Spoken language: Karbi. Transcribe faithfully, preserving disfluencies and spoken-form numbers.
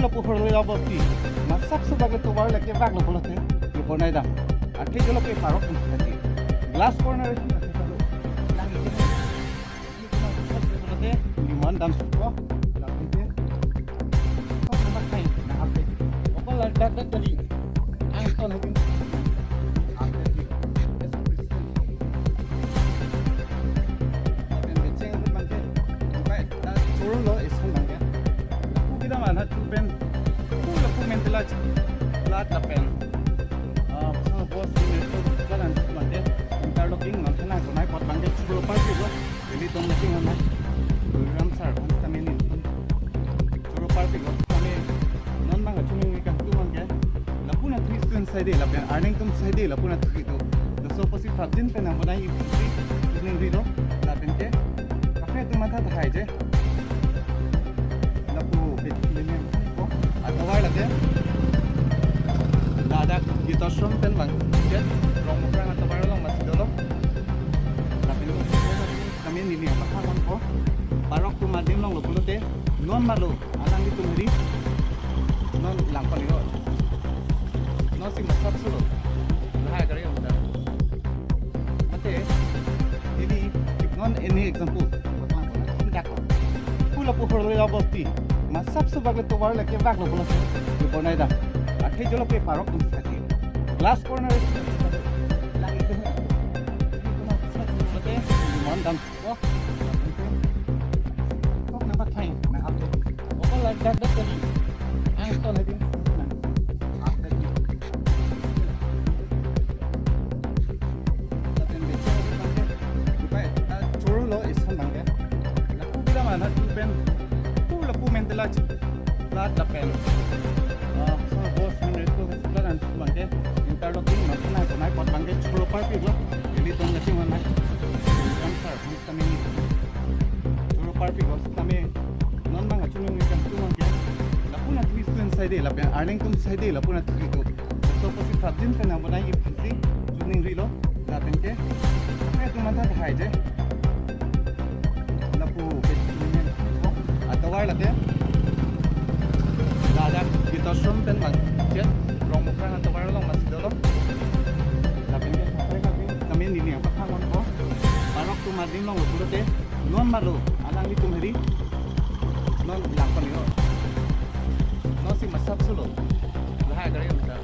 Lapu Horloila bosti, masap subak le tovar lake bak lo pulote, ye bonai dam. Athe jolo ke parok tum sadi. Glass corner isi na salo. Lang isi na. Isi na salo pulote, ye mon dam suko. Lapu isi. Kok nampak kai, na update. Okol la dak dak kali. Ang ton habin. Update. Lapen becheng pun bangke. Bukai, ta choro lo ison bangke. Lapu kita mana tu pen. Pu lapu mentelaj. Plat lapen. Ah, so boss ni mesto plat an bangke. Interlocking nang kena konai pot bangke choro party lo. Jadi tong lagi mana. Ramsar, Ramsar ini. Choro party lo. Kami non bang achung ni kan tu bangke. Lapu na three student side lapen earning tum side lapu na three tu. Laso apotsi prapjin pen nang bonai isi, chuning rilo, lapen ke, kafe tu matha thai je. Lapu bit linen ko, atovar lake. Ladak Gitashram pen bang, je, Rongmukrang atovar along masi dolo. Lapen ke, kami nini apa kawan ko, parok tu madim long lo pulote, non malo, alanglitum hari, non lang pali lo. Non si masap sulo. Lahai gari unda. Mate, ini, non ini example. Dak. Pu lapu Horloila bosti. Masap subak le tovar lake bak lo pulote, ye bonai dam. Athe jolo ke parok tum sadi. Glass corner. Lang isi na. Mate, mon dam. Oh, kok nampak kai, na update. Okol la dak dak kali. Ang ton habin. Update. Lapen becheng pun bangke. Bukai, ta choro lo ison bangke. Lapu kita mana tu pen. Pu lapu mentelaj. Plat lapen. Ah, so boss ni mesto plat an bangke. Interlocking nang kena konai pot bangke choro party lo. Jadi tong lagi mana. Ramsar. Kami choro party bos kami non bang achung ni kan tu bangke. Lapu na three student side lapen earning tum side lapu na three tu. So apotsi prapjin pen nang bonai isi, chuning rilo, lapen ke. Kafe tu matha thai je. Lapu bit linen ko, atovar lake. Ladak Gitashram pen bang, je, Rongmukrang atovar along masi dolo. Lapen ke, kami nini apa kawan ko. Parok tu madim long lo pulote, non malo, alanglitum hari, non lang pali lo. Non si masap sulo. Lahai gari unda.